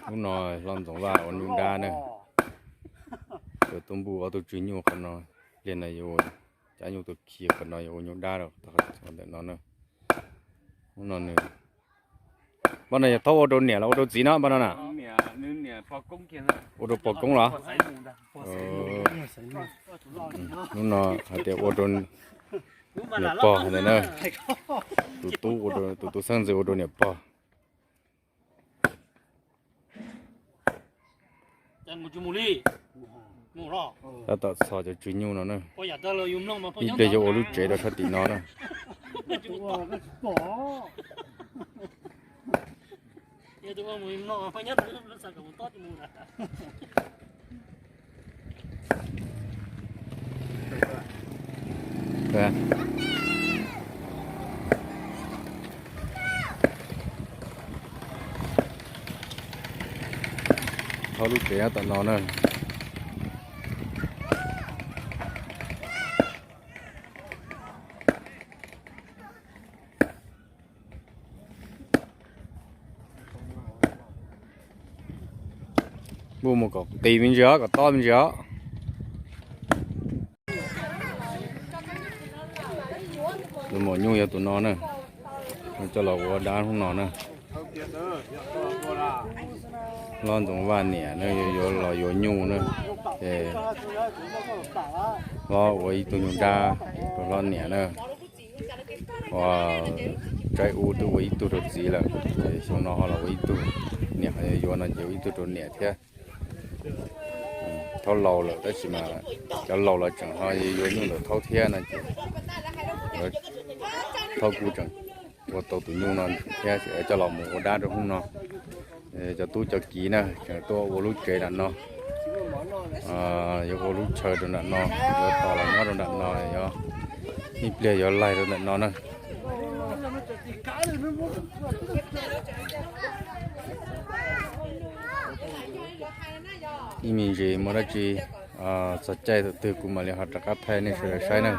Hnub no hlob Ntxoov Vaj ua nyuj dab na. Tus tub npuj ob tug tswv nyuj qhov no, pliag no yuav ua, cab nyuj tuaj khi qhov no yuav ua nyuj dab rau ntawm no na. Hnub no nws, npaj no yog thaub ua rau niam los ua rau txiv no npaj no na? Ua rau pog koob los? Hnub no hais tias ua rau niam pog hais tias na, tus tub, tus tub xeeb ntxwv ua rau niam pog. Tab tom txhos cov tswv nyuj no na. Ib pliag yuav ua lub tsev rau sab tim no na. Thaub lub tsev nyob tom no na. Npuj mus kom qis me ntsis os, kom tob me ntsis os. Tus maum nyuj yog tus no na, coj los ua dab hnub no na. Hlob Ntxoov Vaj niam na yuav los yuav nyuj na, ces hlob ua ib tug nyuj dab rau hlob niam na. Ua tsaib ub twb ua ib tug rau txiv lawm, ces xyoo no ho los ua ib tug, niam ho yuav no ces ua ib tug rau niam thiab. Thaub laus lawm tab sis mas cov laus los tseem ho yuav nyuj ntawm thaub thiab no ces thaub kuj tseem ua tau tus nyuj no thiab, coj los mus ua dab rau hnub no. Cov tub cov kiv na tseem tuaj ua lub tsev nram no, yuav ua lub chaw rau nram no, yuav tos los nyob rau nram no, yog ib pliag yuav laig rau nram no na. Ib me ntsis muaj dab tsi txog caij thaum twg kuv mam li ho rov qab thaij nej sawv daws saib na.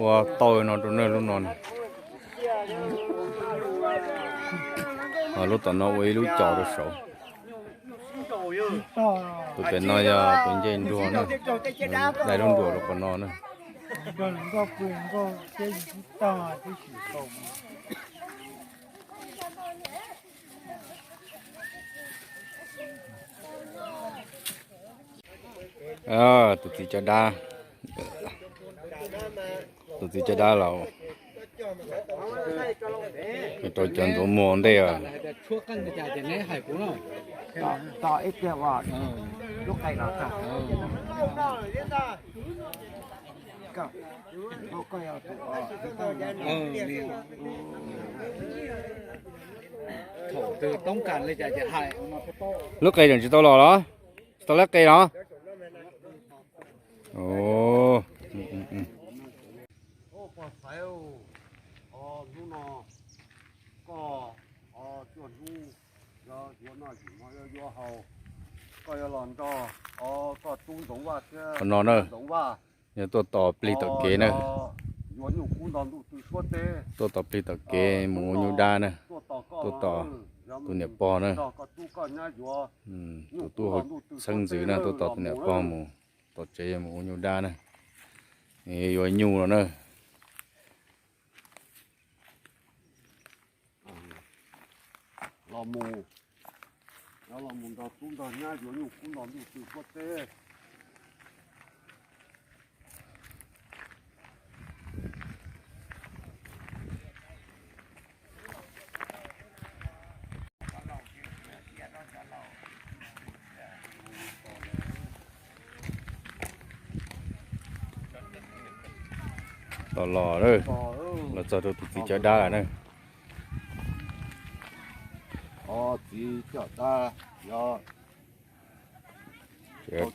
Ua tau no rau nej lub no. Lub tom no ua ib lub cos rau saud. Tus pem no yog tus ncej nruas na, dai lub nruas rau qhov no na. Tus txiv caj dab, tus txiv caj dab los rau cov ntxuav muag ntej os. Lub qe tseem tsis tau los los? Tsis tau lub qe los? Pog Xaiv, hnub no koj cuaj hnub yuav noj yim no yuav yuav haus, koj yuav los nrog koj tub Ntxoov Vaj thiab Ntxoov Vaj, yog tuaj tos plig tom kev na, yuav nyuj kub nto ntuj tw suab teb, tuaj tos plig tom kev mus ua nyuj dab na, tuaj tos tus niam pog na, tus tub hauv xeeb ntxwv na, tuaj tos tus niam pog mus tom tsev mus ua nyuj dab na, yuav nyuj no na. Los mus, los mus nrog tub nrog nyab yuav nyuj kub nto ntuj tw suab teb. Los los, los txog rau tus txiv caj dab lawm na. Txiv caj dab, yog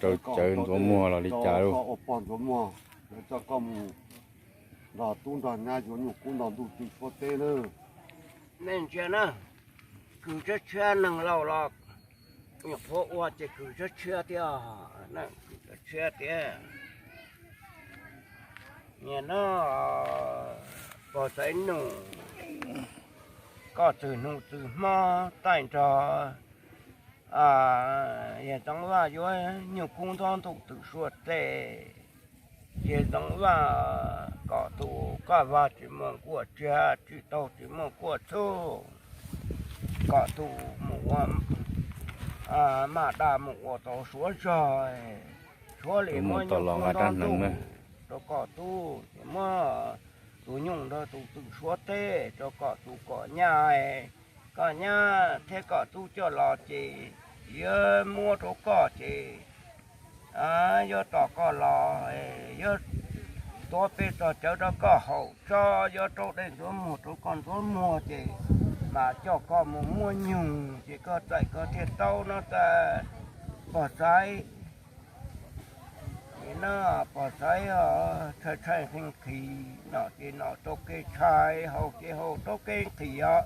rau cawv ntxuav muag los li cas lauj? Ua pog ntxuav muag, coj koj mus nrog tub nrog nyab yuav nyuj kub nto ntuj tw suab teb nawb. Nej ntsia na, kws tshiab tshiab neeg laus los nyuam qhuav ua ces kws tshiab tshiab thiab, kws tshiab tshiab tiag. Niam no, pog Xaiv Nus, koj txwg hnub txwg hmo taij nrog yawg Ntxoov Vaj yuav nyuj kub ntob ntuj twm suab tej. Yawg Ntxoov Vaj kom tus koj vag tsis muaj nkuaj tsiag, tsis tau tsis muaj nkuaj txhuj, kom tus mus ua maj daj mus ua tau suav zog, suav li muab nyuj kub ntob ntuj rau koj tub, muab tus nyuj nrog tus twm suab tej rau koj tus kom nyaj. Koj nyab thiab koj tub coj los ces yuav muab rau koj ces yuav tos koj los, yuav tuav peb txog cawv rau koj haus tso, yuav rau dej ntxuav muag rau koj ntxuav muag ces mam coj koj mus muab nyuj ces koj txais koj thiaj tau no tas pog Xaiv. Ces no pog Xaiv tshaib tshaib nqhis nqhis, nom ces nom rau kev tshaib, haus ces haus rau kev nqhis os.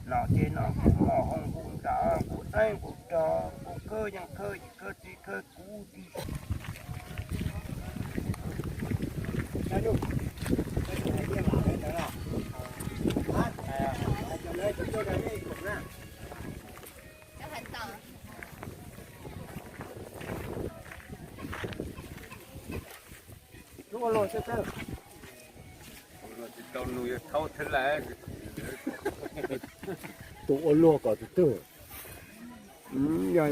Nom ces nom nqus mos hau nqus ntas nqus teeb nqus rog nqus khawb yeej khawb yim khawb txij khawb kuv tib Tus ua luag kom tus twg? Yog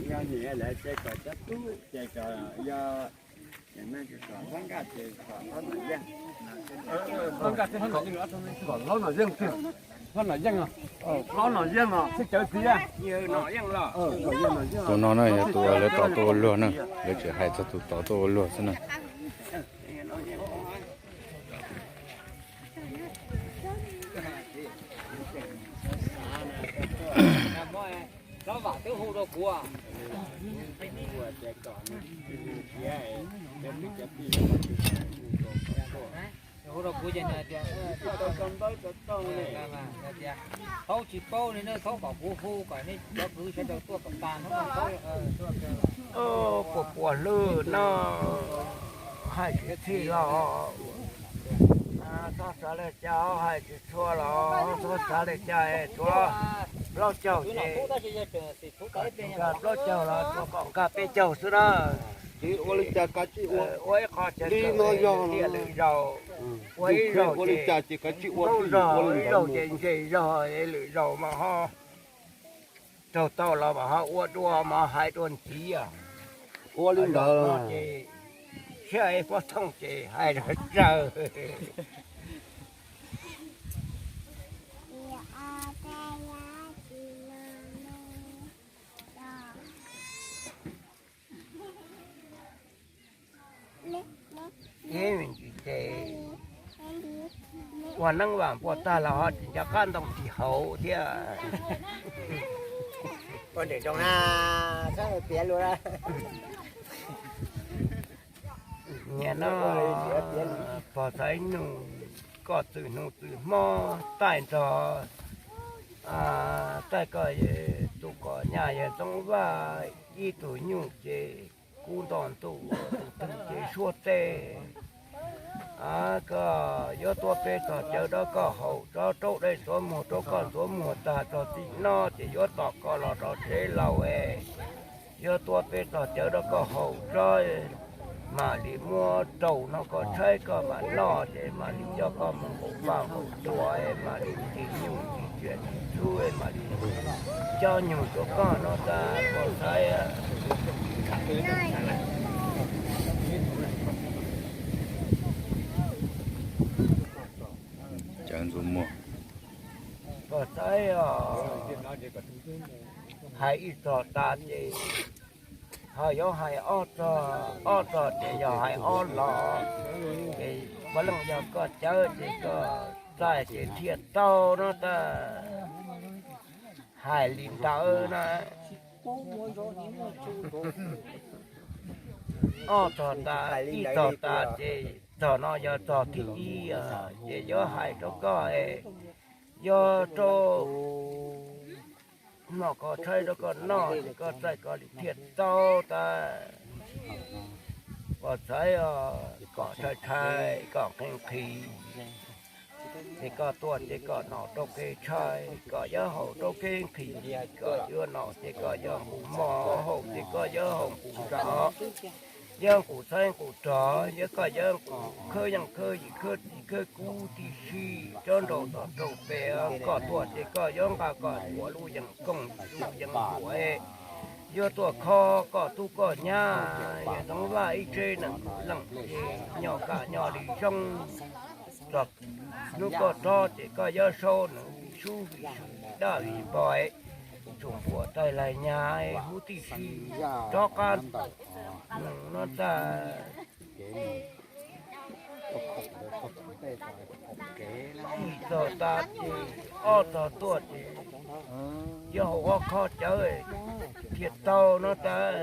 nyiam lawv ces kom cov tub ces kom yog, kom hlob Nom Yeej, kom hlob Nom Yeej, hlob Nom Yeej, hlob Nom Yeej os, xib cawv txiv. Tus no na yog tus uas lawv tos tuaj ua luag na, lawv tseem hais txog tus tos tuaj ua luag xwb na. Hlob Vam twb hu rau kuv. Hu rau kuv ces nws tias, tias, thaub tsis paub li na, thaub kom kuv hu kom nej cov kwv sawv daws tuaj kom tas no. Puas puas hlwb no, hais tsis txhij los, txhob xav li cas, hais tsis txhua los txhob xav li cas, tsuav plaub caug ces, tsuav plaub caug los tsuav kom nkag peb caug xwb na. Ua ib qho ces tiaj lwm zaus, ua ib zaug ces, ib zaug ces ntse zog, lwm zaus mas ho raug tau los mas ho ua dua mas hais dua ntxiv. Ua li ntawd ces siab pob thooj ces hais los tsawg. Ib me ntsis ces ua neeb vam npua tag los ho tsis nco qab ntoo tsis hauv thiab. Ua nrim zoo na, txhob piav lus. Niam no, pog Xaiv Nus, koj txwm hnub txwm hmo taij nrog, taij koj tus kom nyaj yawg Ntxoov Vaj ib tug nyuj ces kub nto ntuj, tus twg ces suab tej. Koj yuav tuav peb txog cawv rau koj haus tso, rau dej ntxuav muag rau koj ntxuav muag tag txog txij no ces yuav tom koj los rau tsev laus es yuav tuav peb txog cawv rau koj haus tso, mam li muab rau no koj tshaib koj mam noj ces mam li coj koj mus nqus vaj nqus tsuag es mam li tis nyuj tis tsiaj tis txhuv es mam li coj nyuj rau koj no tas pog Xaiv. Cawv ntxuav muag, pog Xaiv os, hais ib txog tas ces ho yuav hais ob txog, ob txog ces yog hais ob los, ces puav leej yog koj cawv ces koj txaij ces thiaj tau no tas. Hais li ntawd na. Ob txog tas, ib txog tas ces txog no yog txog thib ib, ces yuav hais rau koj, yuav rau noj koj tshaib rau koj noj ces koj txaij koj li thiaj tau tas. Pog Xaiv os, kom tshaib tshaib, kom qhib qhib. Ces koj tuaj ces koj nom rau kev tshaib, kom yuav haus rau kev qhib, kom yuav nom ces koj yuav nqus mov, haus ces koj yuav haus nqus nrov, yuav nqus txhaib nqus rog, yuav koj yuav nqus khawb yeej khawb yim khawb txiv khawb kub tib si, tsob nraud tom rau pem. Koj tuaj ces koj yuav nqa kom cuam lub yees kooj lub yees huam, yuav tuaj khob koj tub koj nyab, yawg Ntxoov Vaj ib tsev neeg leej ces nyob kaj nyob li zoo. Txog hnub koj rov ces koj yuav saub nws vim sub vim sw dab vim npog, tsuas npuam tais lais nyas huv tib si rov qab nws no tas. Ib txog tas ces ob txog tuaj ces yuav haus ob khob cawv thiaj tau no tas.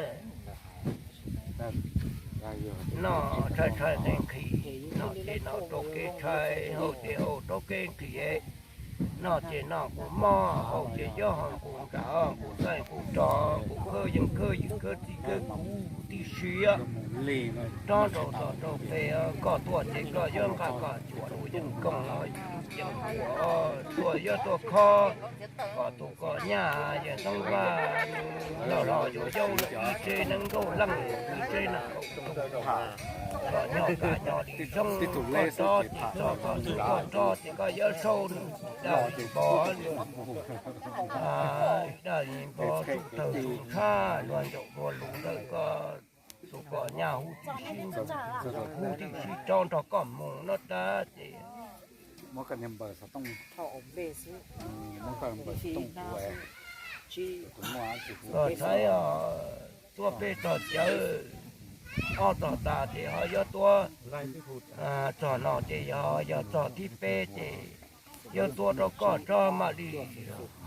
Noj tshaib tshaib qhib qhib, noj ces noj rau kev tshaib, haus ces haus rau kev qhib. Noj ces noj nqus mov, haus ces yuav haus nqus nrov, nqus txhaib nqus rog, nqus khawb yeej khawb yim khawb txiv khawb kub tib si. Tsob nraud tom rau pem, koj tuaj ces koj yuav nqa kom cuam lub yees kooj yees huam, tuaj yuav tuaj khob kom tus kom nyab yawg Ntxoov Vaj los los yuav yau ib tsev neeg nkauj leej ib tsev neeg nkaum tus, kom nyob kaj nyob li zoo. Koj rov ces txog koj tus koj rov ces koj yuav saub nws dab vim npog, dab vim npog tsuj tawg tsuj ntshab luag ntsaum luag lus ntawm koj tus kom nyab huv tib si, huv tib si tso nrog koj mus no tas ces koj saib os, tuaj peb tog cawv, ob tog tas ces ho yuav tuaj, txog no ces yog, yog txog thib peb ces yuav tuaj rau koj tsob mam li,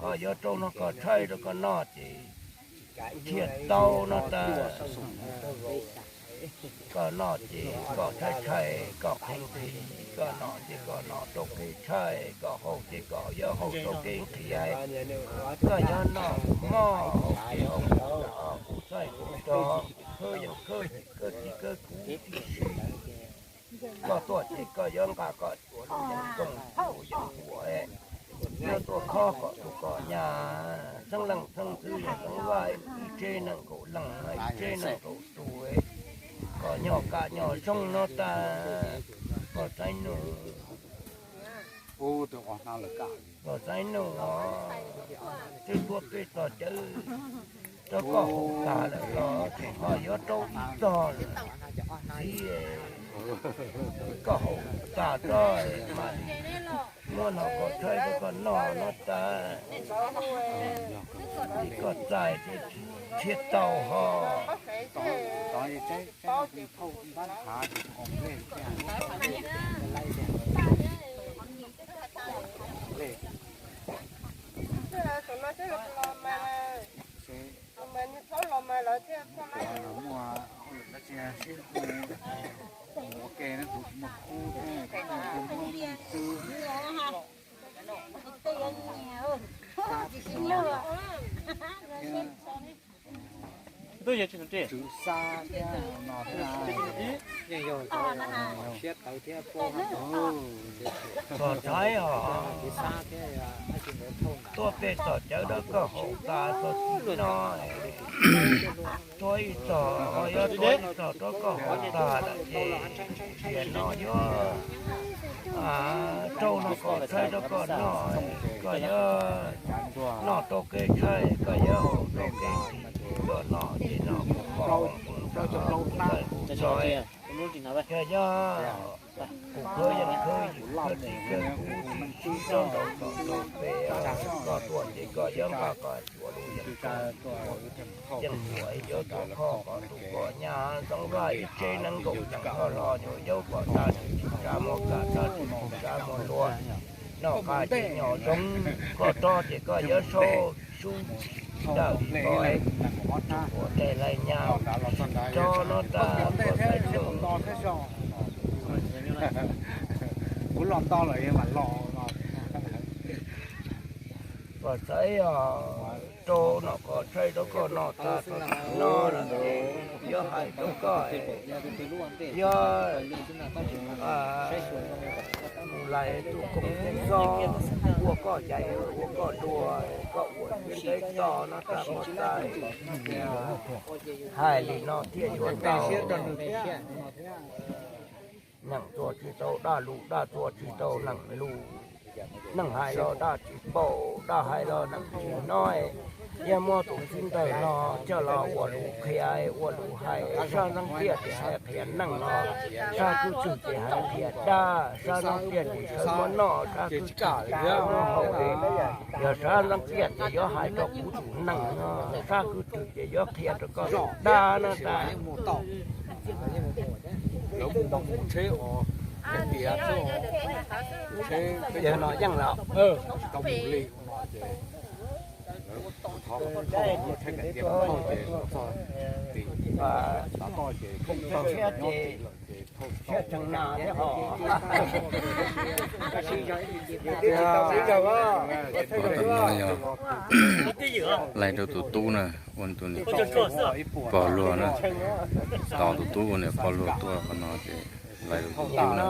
ho yuav rau no koj tshaib rau koj noj ces thiaj tau no tas. Koj noj ces koj tshaib tshaib, koj qhib qhib, koj noj ces koj noj rau kev tshaib, koj haus ces koj yuav haus rau kev qhib. Koj yuav noj mov, haus ces haus nqus txhaib nqus rog, khawb yeej khawb yim khawb txiv khawb kub tib si. Koj tuaj ces koj yuav nqa kom cuam lub yees kooj lub yees huam, yuav tuaj khob kom tus kom nyab txheeb leej txheeb ntxwv yawg Ntxoov Vaj ib tsev neeg nkaum leej ib tsev neeg nkaum tus, kom nyob kaj nyob zoo no tas. Koj txaib nug, koj txaib nug os, twb tuaj peb tog cawv rau koj haus tas lawm los tseem ho yuav rau ib tog lawm. Txiv, koj haus tas tso mam li muab no koj tshaib rau koj noj no tas. Koj txais ces thiaj tau ho. Twb yog tsis tus ri. Koj saib os, tuaj peb tog cawv rau koj haus tas txog txij no, tuaj ib tog ho yuav tuaj ib tog rau koj haus tas lawm ces tiam no yuav rau no koj tshaib rau koj noj, koj yuav noj rau kev tshaib, koj yuav haus rau kev qhib, koj noj ces noj kuv mov, kuv nrog kuv txawj kuv tso, koj yuav kuv khawb yeej khawb yim khawb txiv khawb kub tib si rau nraum tom rau pem. Koj tuaj ces koj yuav nqa kom cuam lub yees kooj yeej huam, yuav tuaj khob kom tus kom nyab Ntxoov Vaj ib tsev neeg nkaum leej los los yuav yau kom tag tsis tsa muag kam tag tsis tsa muag luag, noj qab ces nyob zoo. Koj rov ces koj yuav saub sub dawm li ko, tsuas ua tais lais nyas tso no tas. Koj txaij nug, kuv los nto lawm mam los. Xaiv os, rau no koj saib rau koj noj tag rau no lawm ces yuav hais rau koj, yuav mus lais tus koom tus xob ua koj cai ua koj dua, koj ua thiab ntev toj no tag koj txais. Hais li no thiaj yuav tau. Neeg txuas tsis tau daj lus, daj txuas tsis tau neeg lus. Neeg hais los daj tsis paub, daj hais los neeg tsis hnov. Yeej muab tus txiv ntawd no coj los ua lus qhia, ua lus hais, sab ntxeev tiaj ces hais qhia neeg no, sab kwj twg ces hais qhia dab, sab ntxeev tiaj ces sawv muab noj, sab kwj twg ces sawv muab haus. Yog sab ntxeev tiaj ces yuav hais rau kuv tus neeg no, sab kwj twg ces yuav qhia rau koj tus dab no tas. Lawv mus nto mus tsheb os, tias tsheb, tsheb no yeej los tsis tau mus li no ces lawv thov kom thauj, tsheb tias thauj ces los txog tim tav toj ces thauj tsheb nyob tim lawm ces thauj tsis tau. Pom tau no yog laig rau tus tub na, ua tus niam pog luag na, tos tus tub ua niam pog luag tuaj qhov no ces laig rau tus tub na.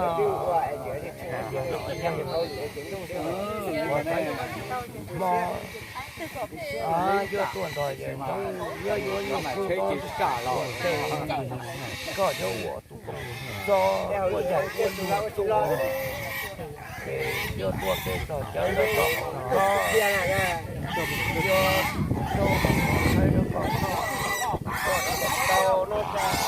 Yuav tuaj nrog yawg Ntxoov, yuav yuav nyuj kub, koj yuav ua tus koom txob ua yawg ua luag tub, ces yuav tuaj peb tog cawv lawv tog no, yuav rau saib lawv tog no, koj tau no tas.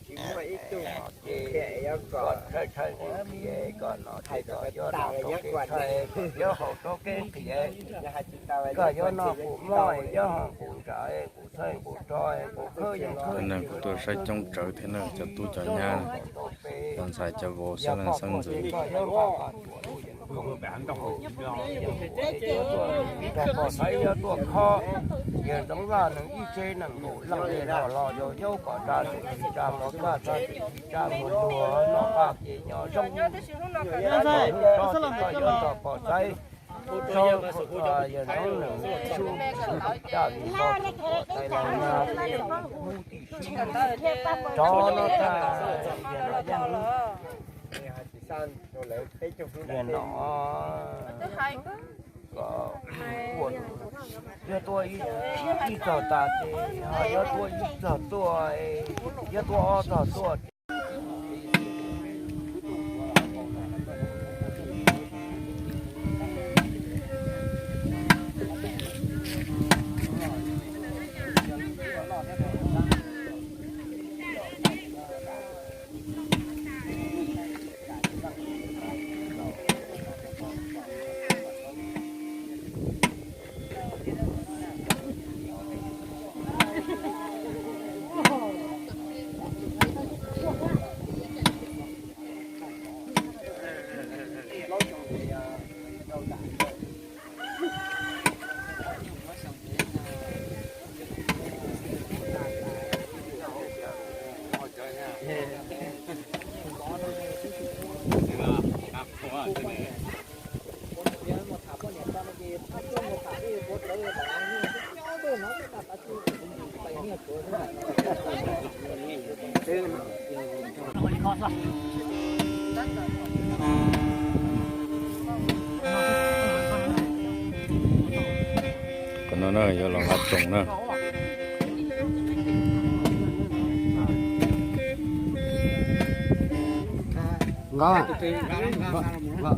Tsis muaj ib tug no ces koj tshawb tshawb nqi nqhis koj no ces koj yuav noj rau kev tshawb, koj yuav haus rau kev nqhis, koj yuav noj kuv mob, yuav haus kuv ntshav, kuv txhawj kuv rog, kuv khwb yeej khwb. Kuv tuaj saib coob tsawv thiab na, cov tub cov nyab, cov ntxhais cov vauv, xeeb leej xeeb ntxwv. Rau koj saib yuav tuaj khob, yawg Ntxoov Vaj neeg ib tsev neeg nkaum leej li los los yau yaub kom tsa tsis tsa mos kaj tsa tsis tsa mos luag noj qab kev nyob zoo. Koj yuav tog koj saib, saib yawg Ntxoov neeg sub, caj li ko tsis tuam tais los nyab, ub tib si rov no tag, yawg no yeej li no. Kom ua, yuav tuaj ib txog tas ces ho yuav tuaj ib txog tuaj, yuav tuaj ob txog tuaj. Qhov no na yog los nqa tsoos na. Nqa,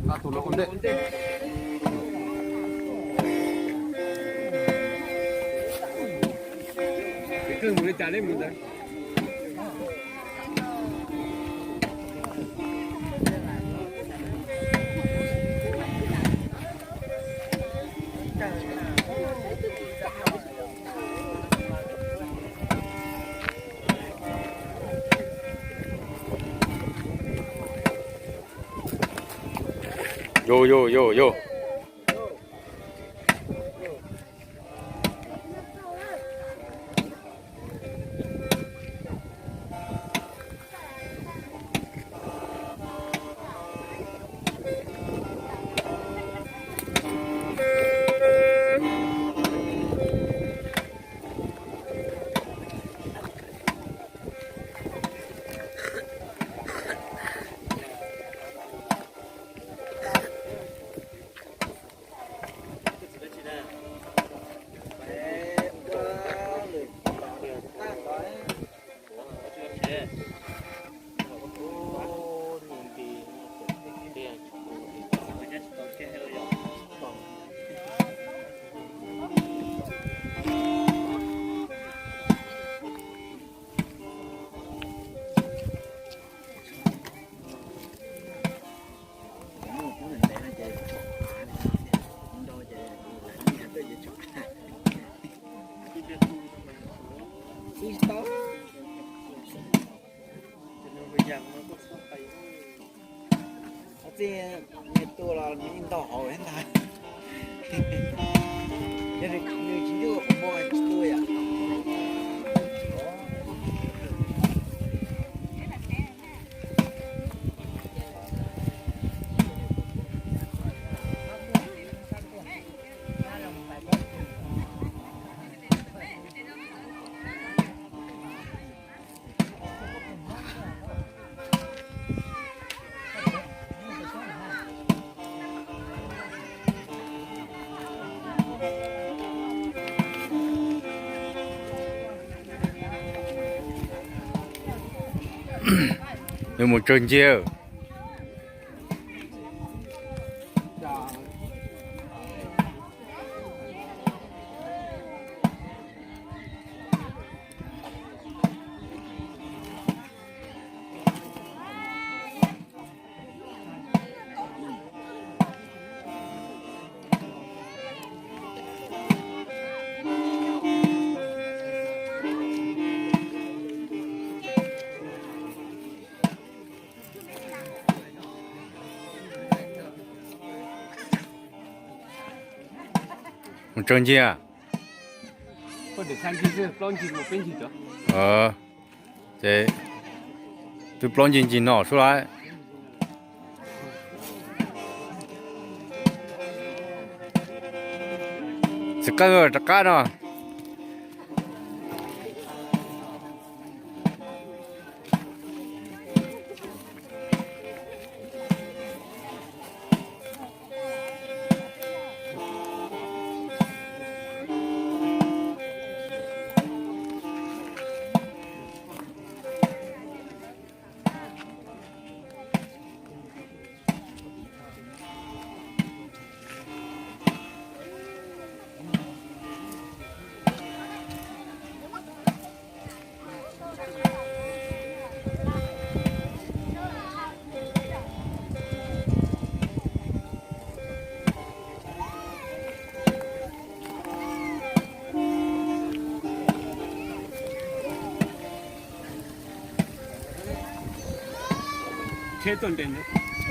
nqa tus no ua ntej. Yo, yo, yo, yo. Txij niag tua los nws ntog hauv ntag. Yog nws tsis ntuj qhov muag tsis tua yom. Yuav mus tsaug nciab. Mus tsaug nciab. Ces twb plaub ncig ncig no sub lawm. Txiv qeej rov qab no.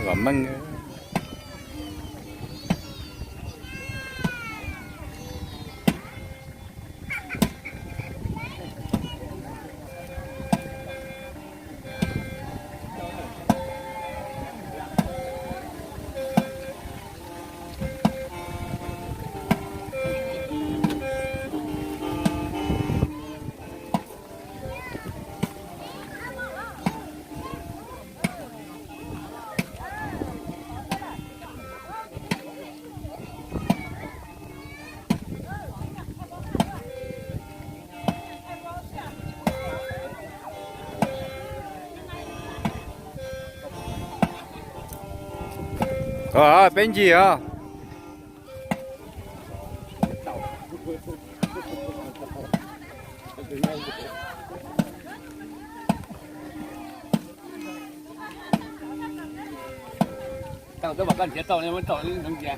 Vam meej. Peb ncig os. Tau, twb pom koj nrhiav tau, muab rau ntawd cia.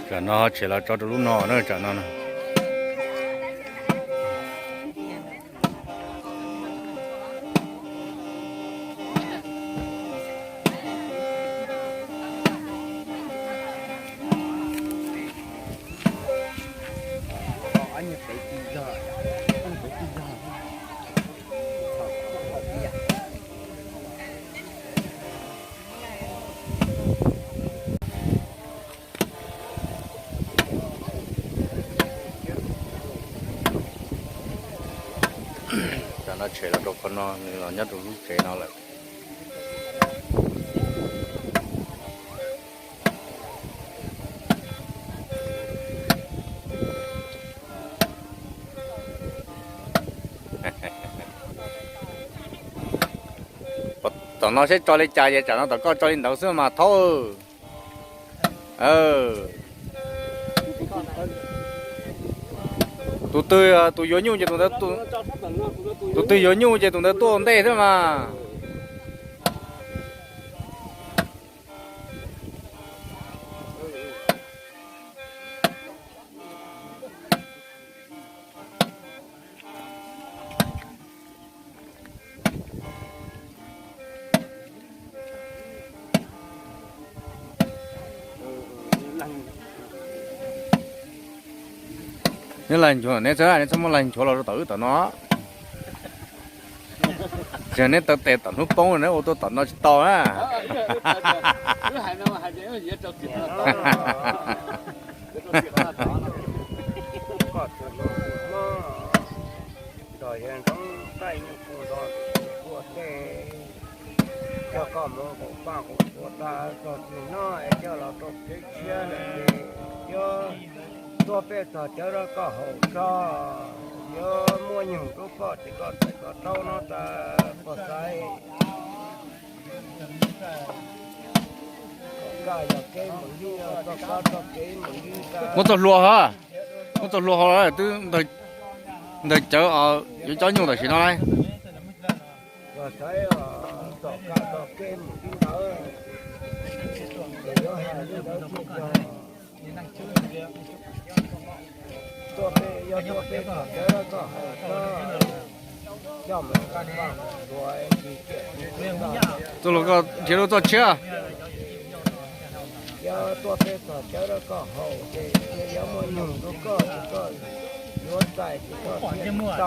Tsam no tshem los tso rau lub no na, tsam no na. Nyias pem tsis yog, pem tsis yog. Tam no tshem los rau qhov no, nws los nyob rau lub tsev no lawm. Tom no seb tso li cas ces tsam no tom koj tso li ntawd xwb mas thaub. Tus twg, tus yuav nyuj ces tus ntawd, tus twg yuav nyuj ces tus ntawd tuaj ntej xwb mas. Neb laig nchuav, neb txhob, neb txhob muab laig nchuav los rau tom wb tom no. Ces neb taw tes tom hnub poob neb ua tuaj tom no tsis tau na. Nrog yawg Ntxoov Taij Nyuj Kub nrog ua tej, coj koj mus nqus paj nqus tua tag txog tsis hnov es coj los rau kev tshiab lawm ces yuav tuaj peb txog cawv rau koj haus tso, yuav muaj nyoog rau koj ces koj txais koj taub no tas pog xaiv. Muab txoj hlua ho, muab txoj hlua ho twb ntawg cawv yuav cob nyuj tam sim no lauj. Txoj hlua koj nrhiav rau txoj tshiab. Yog tuaj peb txog cawv rau koj haus ces yuav muaj nyoog rau koj ces koj yuav txais ces koj thiaj tau.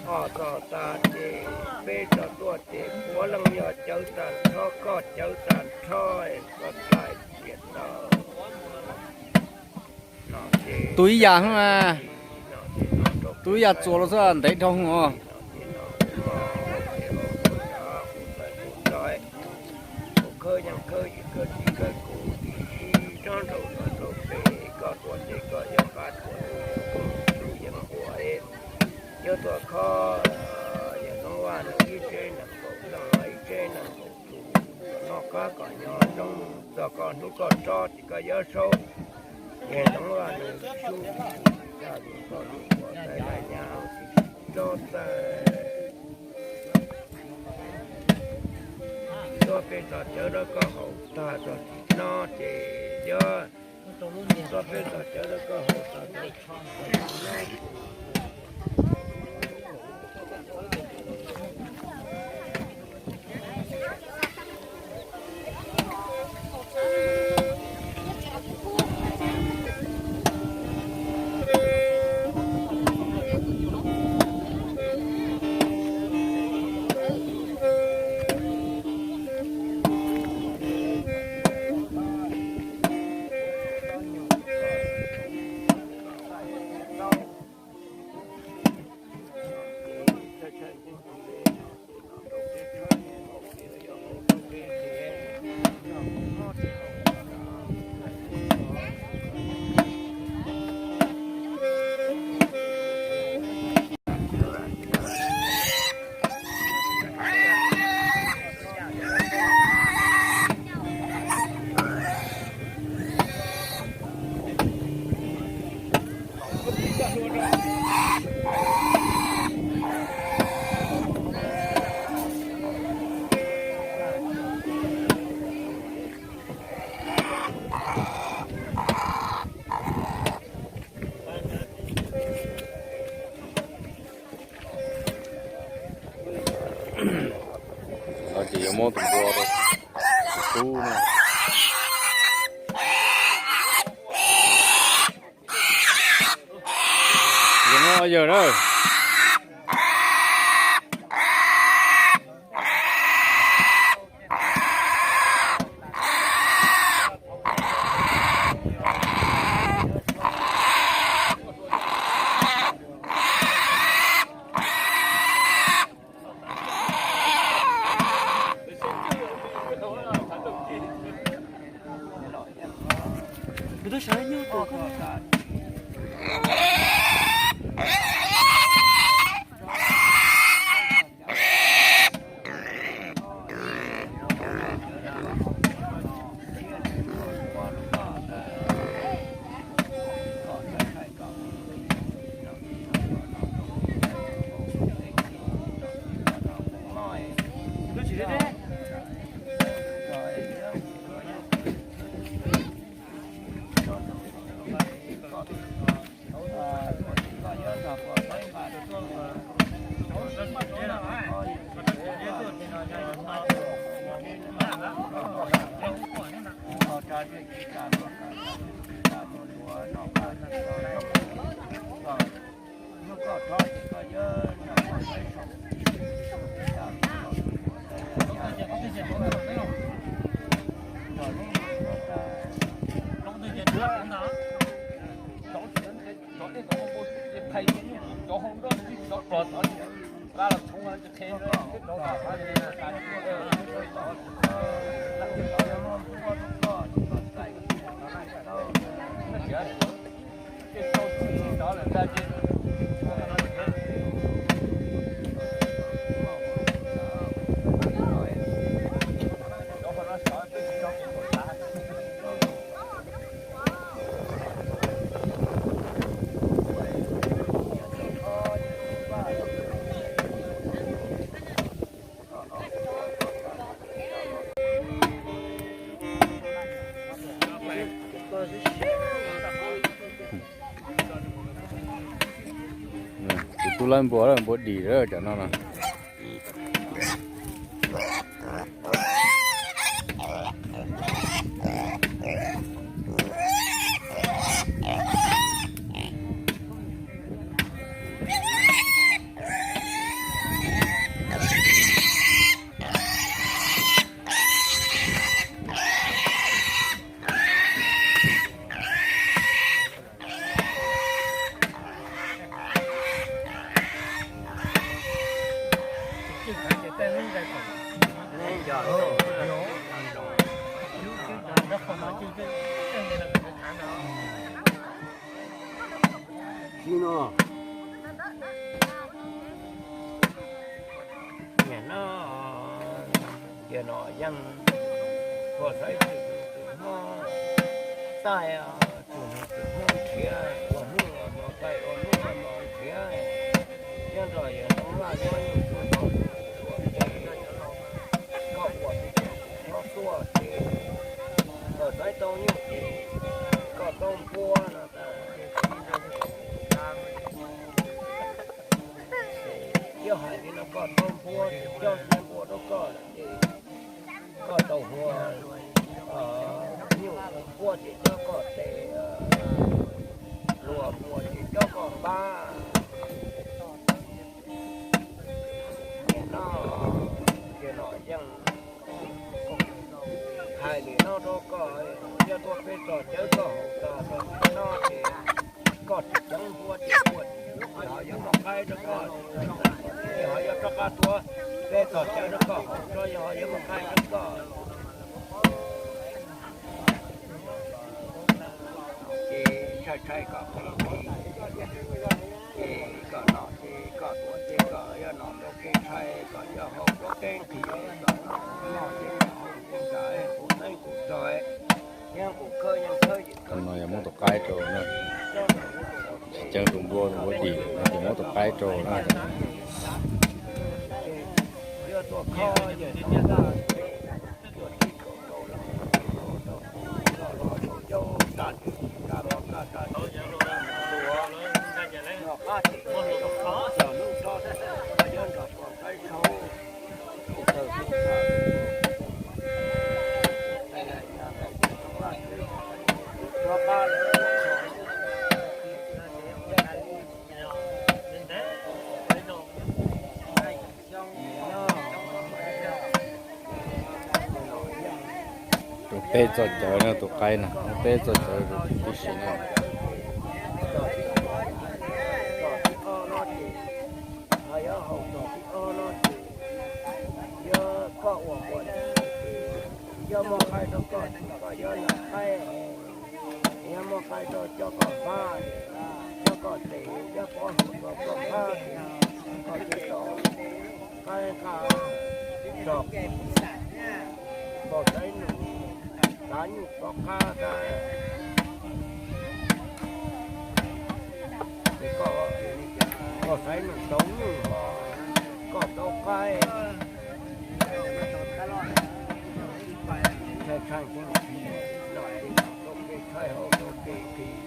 Ho txog tas ces peb tso tuaj ces puav leej yog cawv tag nrho, koj cawv tag nrho, koj txais tiam tau. Tus ib yam, tus ib yam txuas los xwb ntev dhau os. Yuav tuaj khob yawg Ntxoov Vaj nws ib tsev neeg nkaum leej, ib tsev neeg nkaum tus, noj qab kom nyob zoo txog koj hnub koj tso ces koj yuav saub. Yawg Ntxoov Vaj nws sub tag li koj lus uas tais lais nyab tso txawm. Tuaj peb txog cawv rau koj haus tag txog tsis no ces yuav, tuaj peb txog cawv rau koj haus tag txog Ces yuav muab tus npua rau tus tub na. Yog no yawg na. Tus tub lawv npua, npua dim lawm cov no no. Nim no, nim no yeej ua saib tsis tau Hmoob, tais tsis tau Hmoob nrhiav, ua hnub ua hmo tais ua hnub ua hmo nrhiav, nyob rau yawg Tooj Vaj nyob yeej tsis tau ua ces koj ua tsis tau, koj tuaj ces koj saib tau nyuj ces koj tau npua no tas. Tau npua ces coj kiag npua rau koj ces koj tau hua nyuj npua ces coj koj tes luas npua ces coj koj npab. Nim no ces los yeej hais li no rau koj, yog tuaj peb txog cawv koj haus tag rau no ces koj tsis ceev npua ces npua tsis yuav, ho yuav muaj qaib rau koj, ho yuav rov qab tuav peb txog cawv rau koj haus tso, yog ho yuav muaj qaib rau koj. Ces tshaib tshaib kom qhib qhib, ces koj noj ces koj tuav ces koj yuav noj rau kev tshaib, koj yuav haus rau kev qhib, koj noj ces koj haus rau kev tshaib, kuv neeb kuv tso, yeej kuv khawb yeej khawb. Qhov no yog muab tus qaib rau na, tsis ceev tus npua, tus npua dim no ces muab tus qaib rau na. Rau peb txoj cawv no tus qaib no, rau peb txoj cawv tib si no. Yog koj ua ua, yog muaj qaib rau koj ces koj yuav noj qaib, yog muaj qaib rau coj koj pab, coj koj tes, yog pov hwm rau koj pab, koj tsis tau qaib nqa tso, koj saib nws kav nyuj rov qab tas, koj saib nws tau nyuj los koj tau qaib. Tshee tshee, tshee tshee, tau kev tshaib hauv tau kev qhib,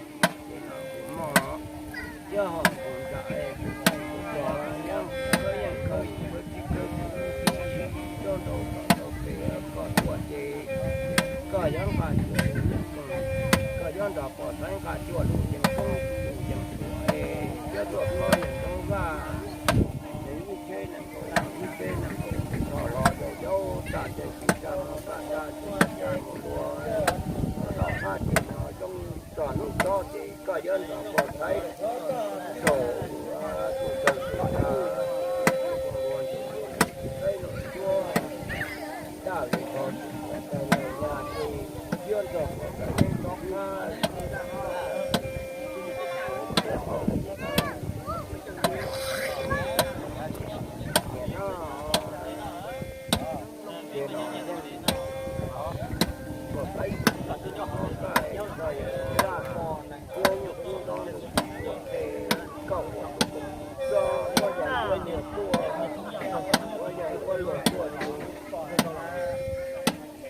ces no kuv mog, yog ho kuv nram es kuv tseem kuv tso, yog kuv khawb yeej khawb, kuv khawb tsis khawb kuv tsis tsis, nrog nraud kom tau kev koj tuaj ces koj yuav nqa cuaj lub yeeb koob, koj yuav nrog pog Xaiv nqa cuaj lub yeeb koob, lub yeeb tuaj es yuav tuaj koj yeej zoo vaj, yeej ib tsheb nees nkaum, ib tsheb nees nkaum, nrog los yau yau tas ces tsis tsa mus tas tas tsis tsa mus dua, nrog qab ces no zoo txog hnub tso ces koj yuav nrog pog Xaiv saum tus taw tus taw saib los cuab, daj li ko tus taw nyaj ces yuav nrog pog Xaiv rov qab.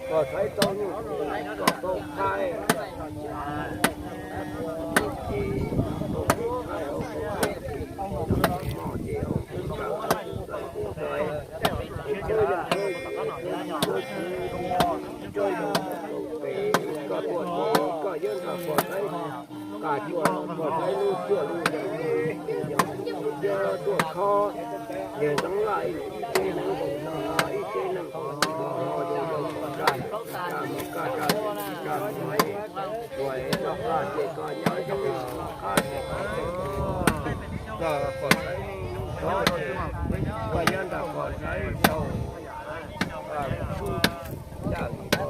Pog Xaiv tau nyuj ces koj tau qaib, ces tau kev tshaib hauv tau kev qhib, no ces hauv kuv nram kuv txawv kuv ntxhais, ces khawb yeej khawb, ces khawb tsis khawb kuv tsis tso, tau kev koj tuaj ces koj yuav nrog pog Xaiv nqa cuaj, pog Xaiv lub cuaj lub yeeb koob, ces yog kuv yuav tuaj khob, niag Ntxoov Laj ib tsheb nees nkaum no, ib tsheb nees nkaum no, yog yog koj tsa, tsa mus koj tsa, tsa mus, ua es noj qab ces koj nyob zoo, noj qab ces koj tseem mus, koj pog Xaiv hnub tso ces koj yuav nrog pog Xaiv sau, yaj li ko,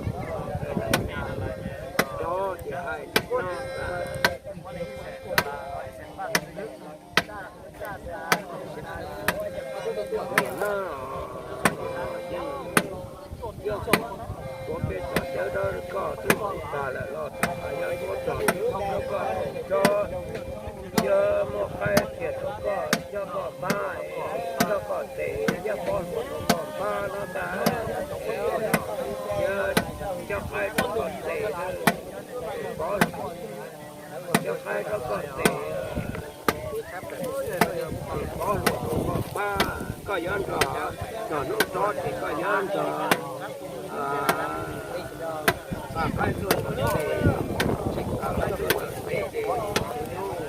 cov ces hais li no. Nim no yeej yog tuav peb txoj cawv dawb koj twb mus tag lawm los txog yuav tuav txog rau koj tso, yog muaj qaib qhia rau koj coj koj pab, coj koj tes, yog pov hluas rau koj pab no ntag, yog coj qaib rau koj tes, pov, coj qaib rau koj tes, pov hluas rau koj pab, koj Nyob nrog, nrog hnub tsob ces koj nyob nrog, a, a, qaib tuaj ntawm pem, a, qaib tuaj ntawm pem ces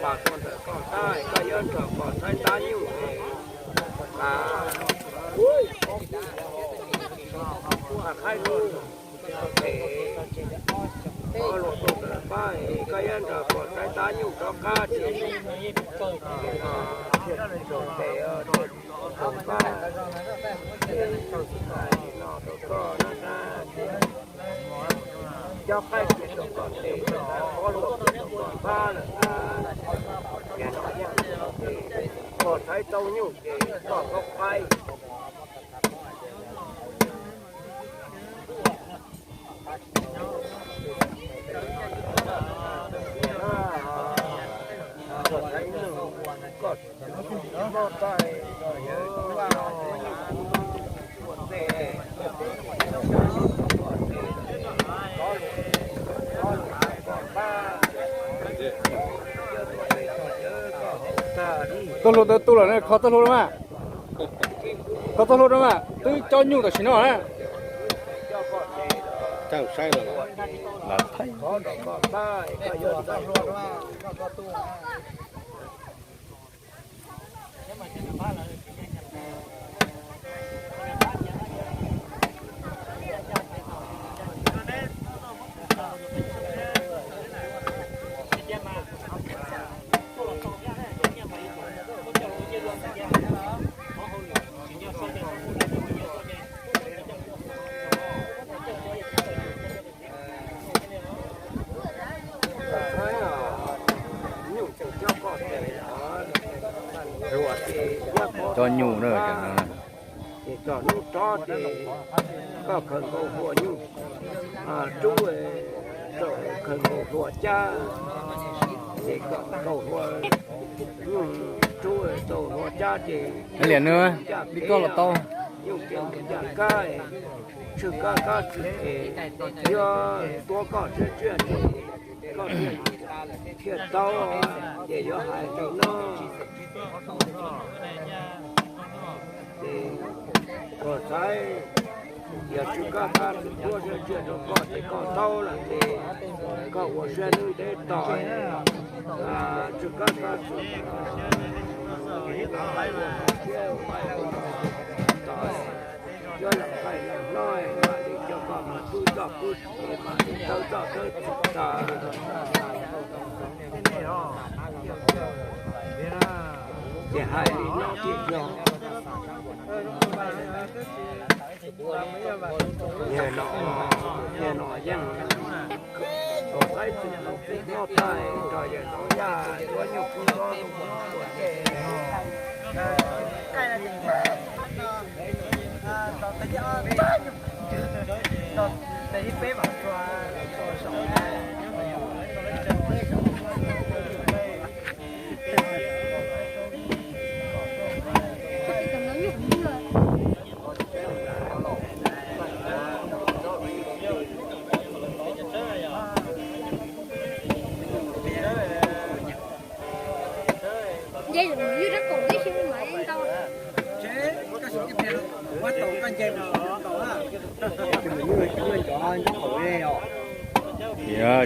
pas tuaj ntawm koj tab, koj nyob nrog pog Thaib ntab nyuj, a, a, qaib tuaj ntawm pem, pog luaj tuaj ntawm pab, koj nyob nrog pog Thaib ntab nyuj rov qab ces, a, thiaj tsaus tes, thiaj tsaus pab. Ces no rau koj no na, ces cov qaib ces rau koj tes, pog luaj ces rau koj pab lawm na. Ces no yog pog Thaib tau nyuj ces koj tau qaib. Txoj hlua tau tu lawm na, kho txoj hlua rau mas. Kho txoj hlua rau mas, twb coj nyuj tam sim no na. Saib los, saib. Coj nyuj na. Ces txog hnub tsob ces koj khaws nkaus hlua nyuj rub, khaws nkaus hlua cab, ces koj nkaus hlua nyuj rub tau hlua cab ces li koj los tau. Nyuj ces mus ncaj kab, tswj kab kab xwm ces yuav tuab koj siab tsiaj ces koj thiaj tau, ces yuav hais li no. Ces koj saib, yog tswj kab kab xwm tuab siab tsiaj rau koj ces koj tau lawm ces koj ua siab ntev tos, tswj kab kab xwm tos, yuav lam qaij lam hlob mam li coj koj mus pub txoj pub txhu, mam li tawb txoj tawb txhu tas. Ces hais li no thiaj yog. Niag no, niag no yeej, thaum saib txwm tus pub noj taig nrog yawg Ntxoov Yaj yuav nyuj kub nyob rau ua ntej.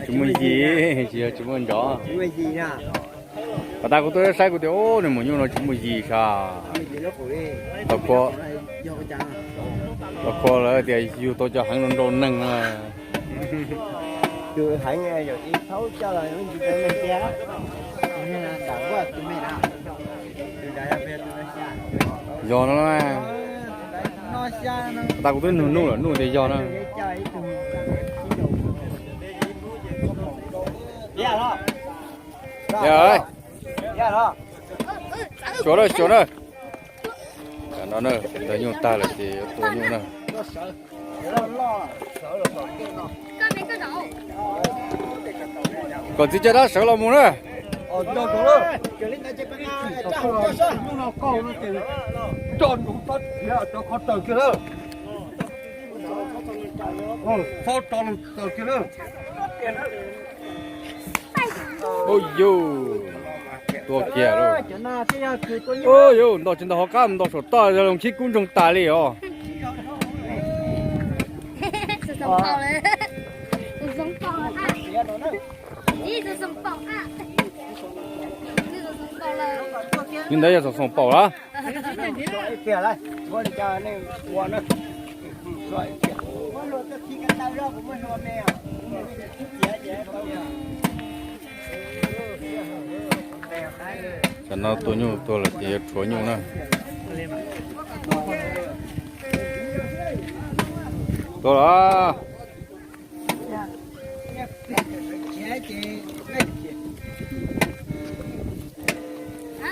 Tsis muaj yis, tsis yog tsis muaj ntov. Pas tas kuv tuaj saib kuv tias, ub, nws maum nyuj no tsis muaj yis sas. Los khuas, los khuas lawv tias yug tau cov heev nrau nrau neeg na. Yog no, pas tas kuv twb nug Nuj lawm, Nuj tias yog na. Yog, xyuas na, xyuas na. Tam no na, ntawd nyuj tag lawm ces yuav tua nyuj na. Kom txiv caj dab sawv los mus na. Ub yus. Tua kiag lauj. Yus nto tsis nto hauv qab, nto saum toj, yog los khib kub ntsoog tas li os. Li ntawd yog xoom xoom paum lawm. Tam no tua nyuj tuag lawm ces yuav rhuav nyuj na. Tuag lawm.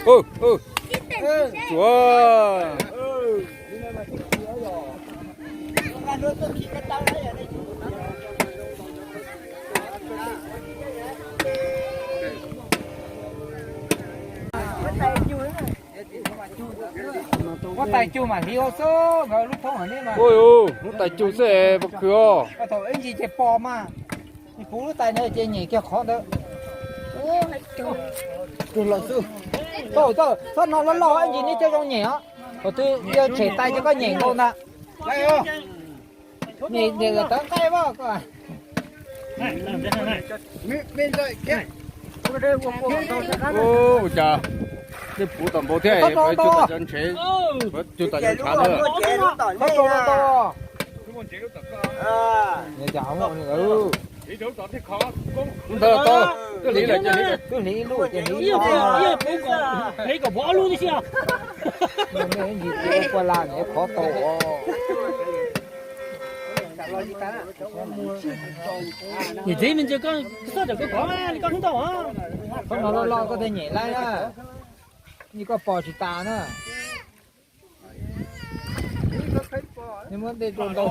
Ua, Huab tais cug mam hliv ua xwb, nkawd lub thoob hauv ne mas. Ua, huab tais cug xwb es puas khwv os? Thaum ib ntsis ces pom mas, puv lub tais ntawd ces nyem kiag qhov ntawd. Txhob no loj loj ib ntsis neb coj zoo nyem os. Thaum twg yog tshem tais ces koj nyem nkaus ntag. Nyem nyem tawv nqaij mas koj. Ua cas, tej puv tom npau thiab, cug tas cov ntshe, cug tas cov ntshav ntawd. Ntawd tau, twb hliv lawm, twb hliv lub, twb hliv lub. Hliv kom puv ob lub tib si. Ua la niam qhov tau os. Niam txiv me ntsis koj xub tam koj kov li koj hnub tau. Qhov no loj loj koj thiaj nyem laib na. Ni koj pom tsis tas na. Muab dej rau ntau.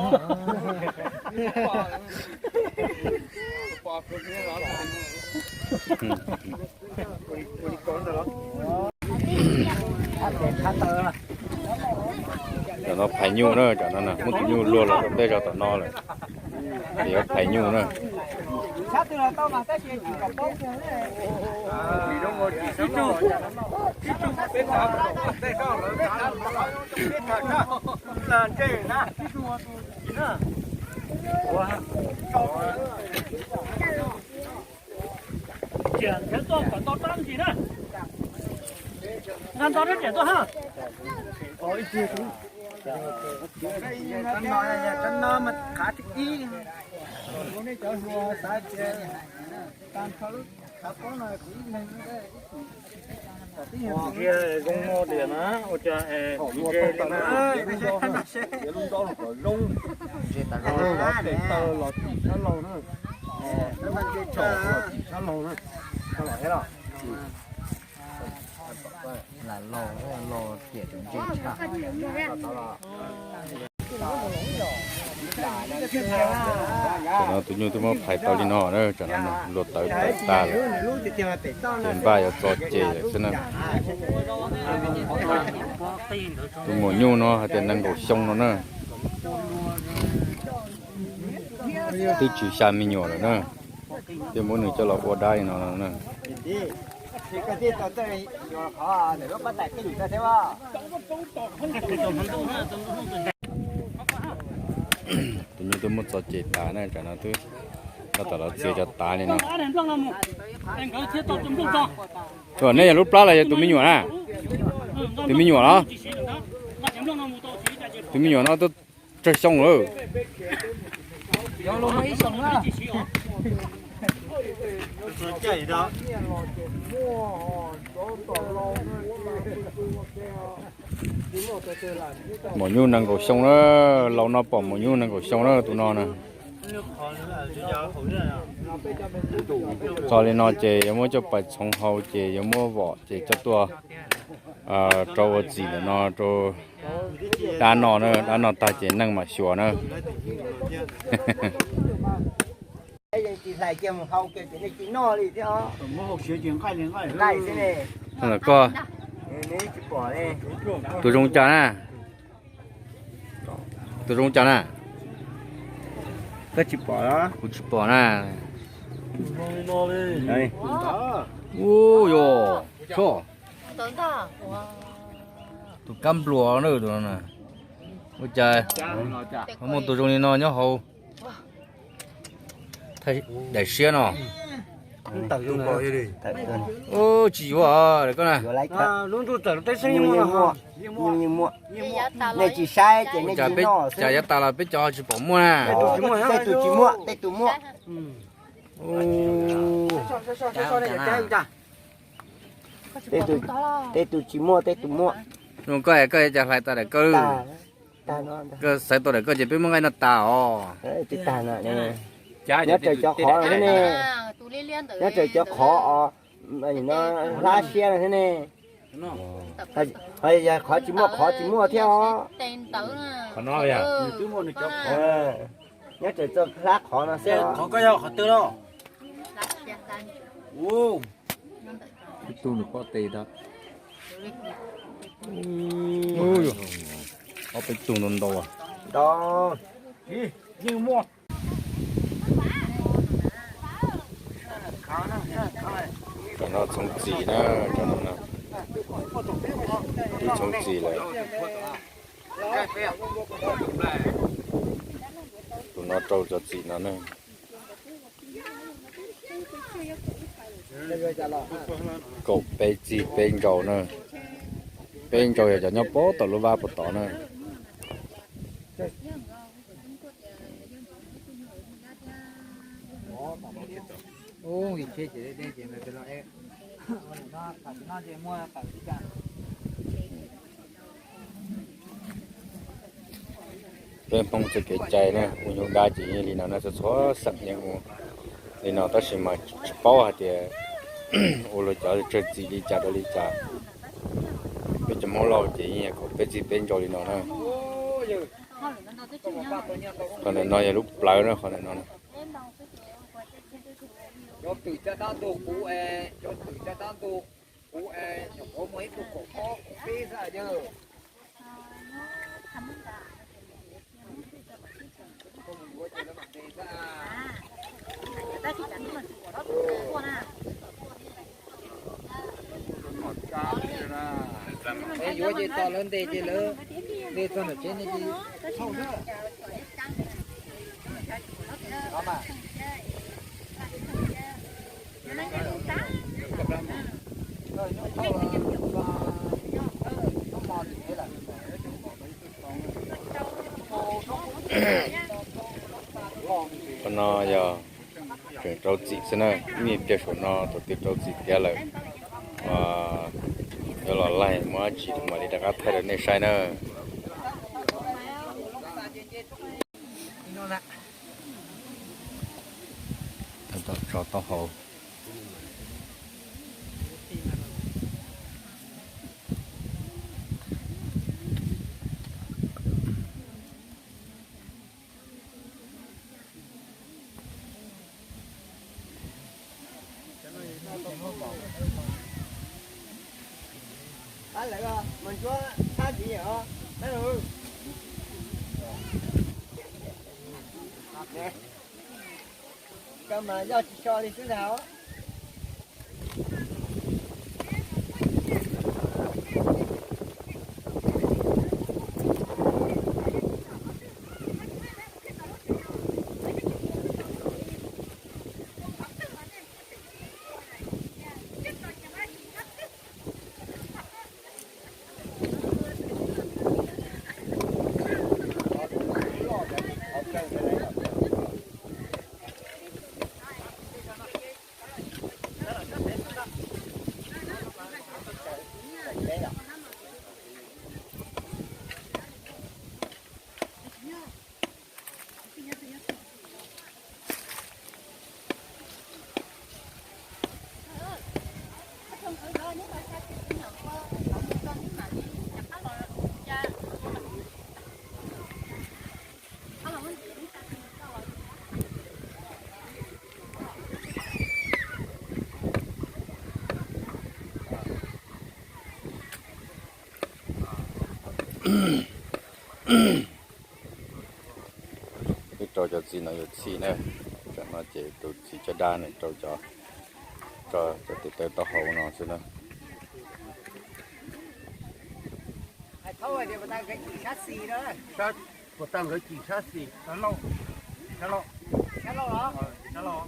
Tam no phais nyuj na, tam no muab tus nyuj luag los tom ntej zog tom no lawm. Ces yuav phais nyuj na. Nqa nto rab riam tuaj ha. Zoo no tias na, ua cas es ze li na. Lub nrob los kom zoo, tes taw los tim sab laug na, tsaum los tim sab laug na, los thiab los. Lam los, los tiam tus ntse tshaj. Tam no tus nyuj twb muab phais tau li no na, tam no luag tawv tawm tag lawm. Ces npaj yuav txo ces lawm xwb na. Tus maum nyuj no hais tias nees nkaum xyoo no na. Twb tsis xya me nyuam lawm na. Thiaj muab nws coj los ua dab li no na. Tus nyuj twb muab txo ces tas na, tam no twb tab tom los txiav cov tav li no. Ua, neb yog lub plab los yog tus me nyuam na? Tus me nyuam los? Tus me nyuam no twb tsawg xyoo lawm? Maum nyuj nees nkaum xyoo na, laus no pom maum nyuj nees nkaum xyoo na tus no na. Txog li no ces yuav muab coj pais txhoov hau ces yuav muab vom ces coj tuaj rau ua txim ntawm no rau dab no na, dab no tag ces neeg mam xyuas na. Koj, tus zoo cas na? Tus zoo cas na? Koj tsis pom los? Kuv tsis pom na. Ub yog. Tso, tus kab npluas na, tus no na. Ua cas ho muaj tus zoo li no nyob hauv daim siab no? Tsis yuav daim koj na. Nej tsis saib ces nej tsis noj. Cas yav tas los peb cov ho tsis pom muaj na. Tej tus tsis muaj, tej tus muaj. Tej tus tsis muaj, tej tus muaj. Koj, koj cas hlais tau daim koj? Koj xaiv tau daim koj ces peb muab nqaij no tas os. Nyob raws cov qhov no thiab ne. Nyob raws cov qhov os, no hlab siab no thiab ne. Ho yog qhov tsis muaj, qhov tsis muaj thiab os. Nyob raws txoj hlab qhov no xwb os. Ob peb tug ntau ntau. Cov no txhoov txim na, cov no na. Twb txhoov txim lawm. Tus no rau cov txim no na. Kaum peb txij peb nkaus na. Peb nkaus yog cov nyob puag tom lub vaj puag tod na. Peb Hmoob txoj kev cai na, ua nyuj dab ces yeej li no na, txhua txhua xeem yeej ua li no, tab sis mas tsis paub hais tias ua luag cov tsawg txim li cas rau li cas. Peb cov Hmoob Lauj ces yeej kaum peb txij peb nkaus li no na. Qhov ntawm no yog lub plawv na, qhov ntawm no. Cov twm caj dab ntug kuv es, cov twm caj dab ntug kuv es, nyuam qhuav muaj ib tug kaum ob kaum peb xwb yog. Es yuav ces tos lawv ntes ces lawv ntes txog nram tsev ne ces. Qhov no yog tseem rau txim xwb na, ib pliag saum no tus twg rau txim tiav lawm, yuav los laig muab dab tsi mam li rov qab thaij rau nej saib na. Tso taub hau. Koj mas yog tsis so li xwb ntag. Peb rau cov txiv no yuav txhij na. Tam no ces tus txiv caj dab nws rau cov, rau cov tes taw taub hau no xwb na. Puas tau nkawd cim sab xis? Sab, puas tau nkawd cim sab xis? Sab lauj, sab lauj, sab lauj los?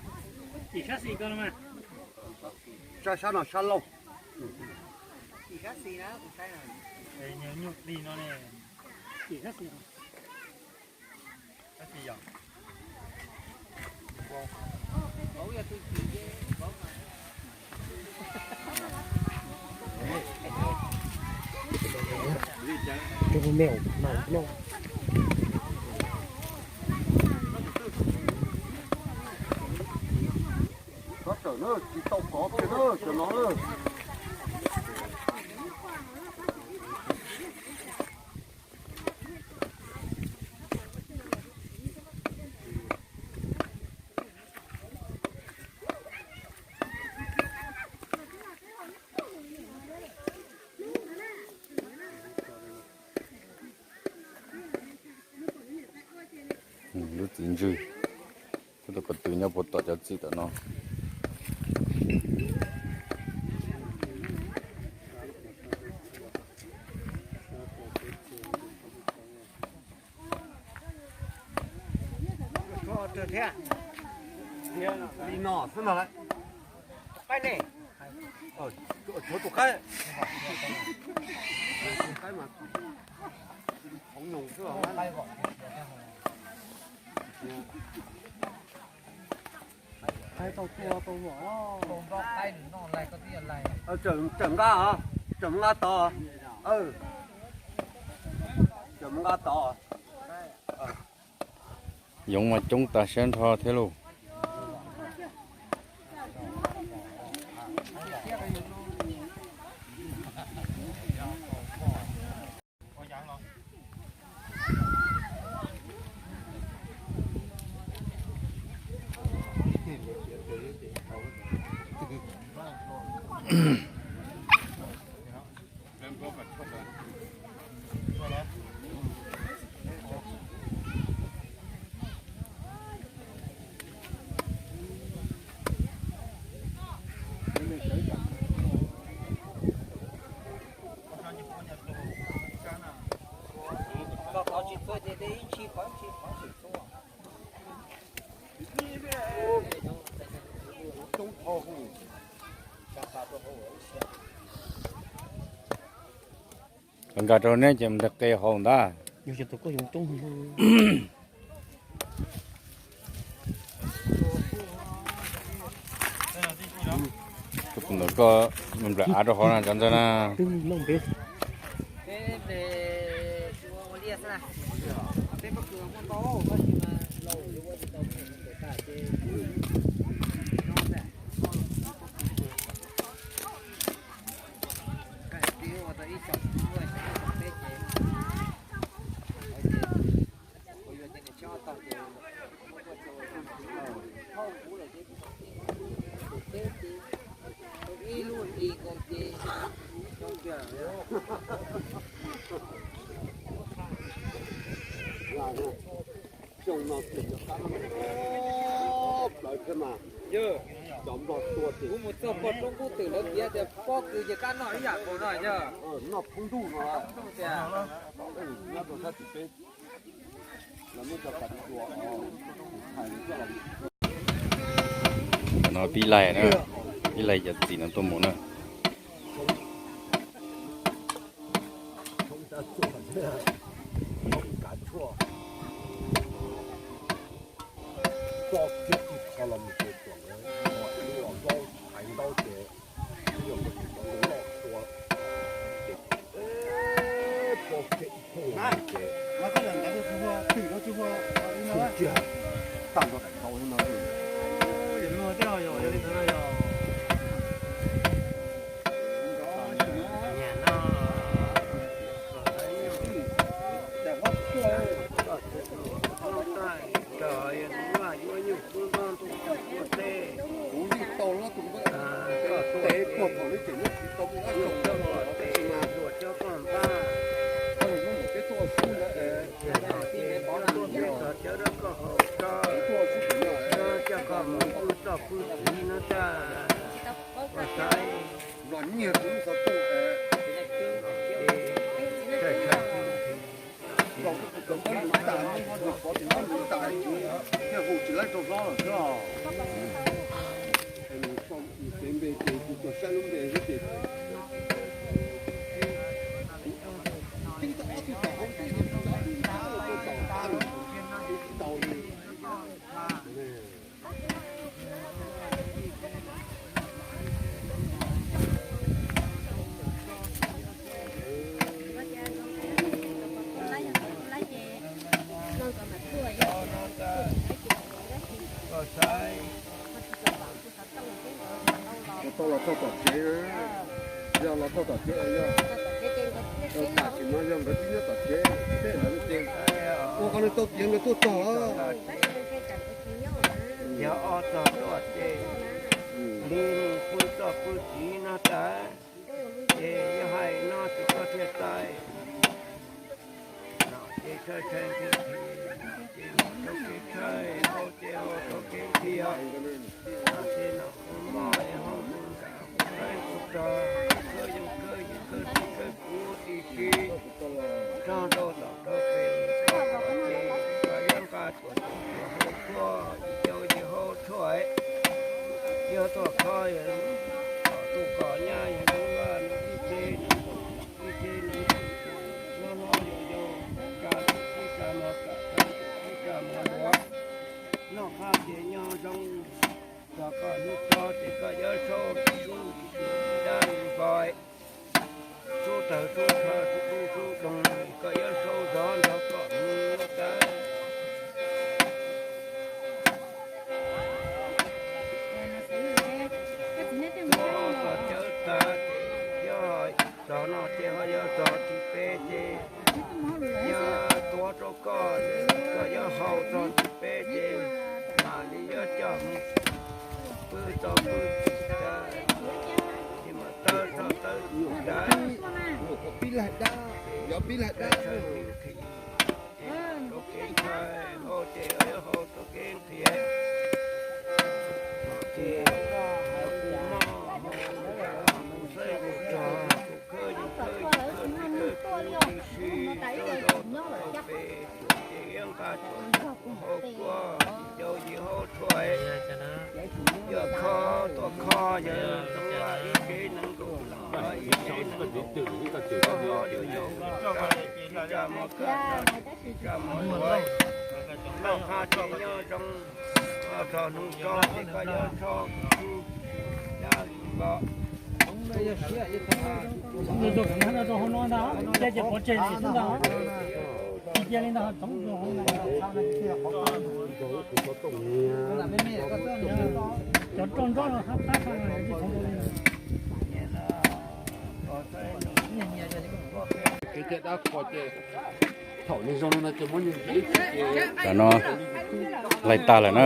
Cim sab xis ko no mas. Sab, sab no sab lauj. Cim sab xis na, kuv saib na. Nyuag nyuj plig no ne. Cim sab xis. Sab xis yog. Kov tawm na, tsis tau kov kiag na, cov no na. Lub txiv ntswg, tus ko tw nyob puag tom cov txim tom no. Li no xwb no lawm. Qaib ne? Tshuav tus qaib. Tus qaib mas hauv nyoos xwb. Tseem nqa, tseem nqa tod. Tseem nqa tod. Yoov mas coob tas siab nrho thiab lauj. Nkag rau neb ces mus ntawm qe hauv ntag. Tus ntawm koj nplawm av rau hauv na cov ntxawg na. Xyoo no txiv cov qab no plawv thiab mas. Yog, cov nplog tua tias kuv mus txog pog roob kub twm lawv piav tias pob kws ces kab noj ib yam nkaus no yog. Noj thoob ntuj no. Nyob rau sab tim peb. Tam no pib laig na, pib laig cov txiv no tuaj mus na. Tam sim no yog nkawd twb nyob tom tsev, tej lawv ces ua qhov no tau tiav nkawd tuaj txog. Yog ob txog tuaj ces li pw txoj pw txiv no tas, ces yog hais no ces koj thiaj txais. Ces tshawj tshawj nthi nthi, ces tau kev tshawj, hau ces hau tau kev nthi os. Ces no kuv moj es hau kuv nram kuv qeeb kuv rog, khawb yeej khawb yeej khawb tib khawb kuv tib si, rog rau tom rau pem, ces kom yuav nqa tuam tuam hau tuaj, yus cau yus hau tshuaj, yog tuaj kho yog kom tus kom nyab yog zoo vaj no ib ce, ib ce no, no no yog yau, tsa tsa mov kam tsa tsa mov luav, noj qab ces nyob zoo. Txog koj hnub tso ces koj yuav sau sub dab npoi, sub tawg sub rho sub dub sub doog, koj yuav sau zov nrog koj mus tas. Txog koj cawv tas ces yog txog no ces ho yuav txog tim peb ces yog tuav rau koj, koj yuav hau txog tim peb ces mam li yuav coj mus pw tau pw tas, ces mam tawg txog tawg tas. Pib laig dab, yog pib laig dab. Rau kev ntshai hau ces yuav hau rau kev nqhis. Ces kuv moj mus, kuv xeeb kuv rog, kuv khawb yeej khawb yeej khawb tib khawb kuv tib si, rau rau tom rau pem, ces yuav nqa tuam tuam hau tuaj, yus cau yus hau tshuaj, yog kho tuaj kho yog zoo vaj ib ce neeg nkaus, ib ce neeg nkaus, koj ho yus yau, tsa mov kam tsa mov luav, noj qab ces nyob zoo, txog hnub tso ces koj yuav tso dab npog. Tam no laig tag lawm na,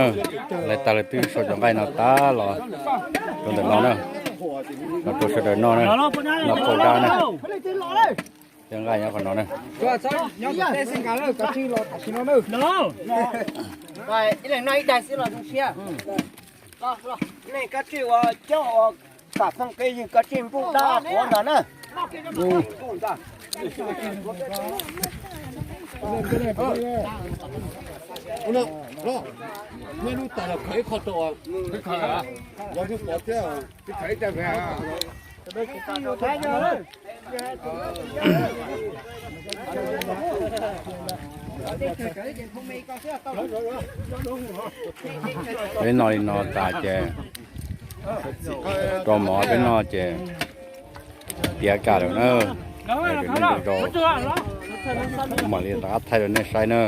laig tag lawm twb sau cov nqaij no tag los rau ntawm no na, los rau sawv daws noj na, noj qaug dab na. Cov nqaij nyob qhov no na. Nej koj tsij ua coob ua kam thooj qe yws koj tsij npuj dab quav ntag na. Nej lub tais los khaws ib qho rau, yog twb pov thiab. Peb noj li no tas ces rau mov peb noj ces tiav kam lawm na. Rau, mam li rov qab thaij rau nej saib na.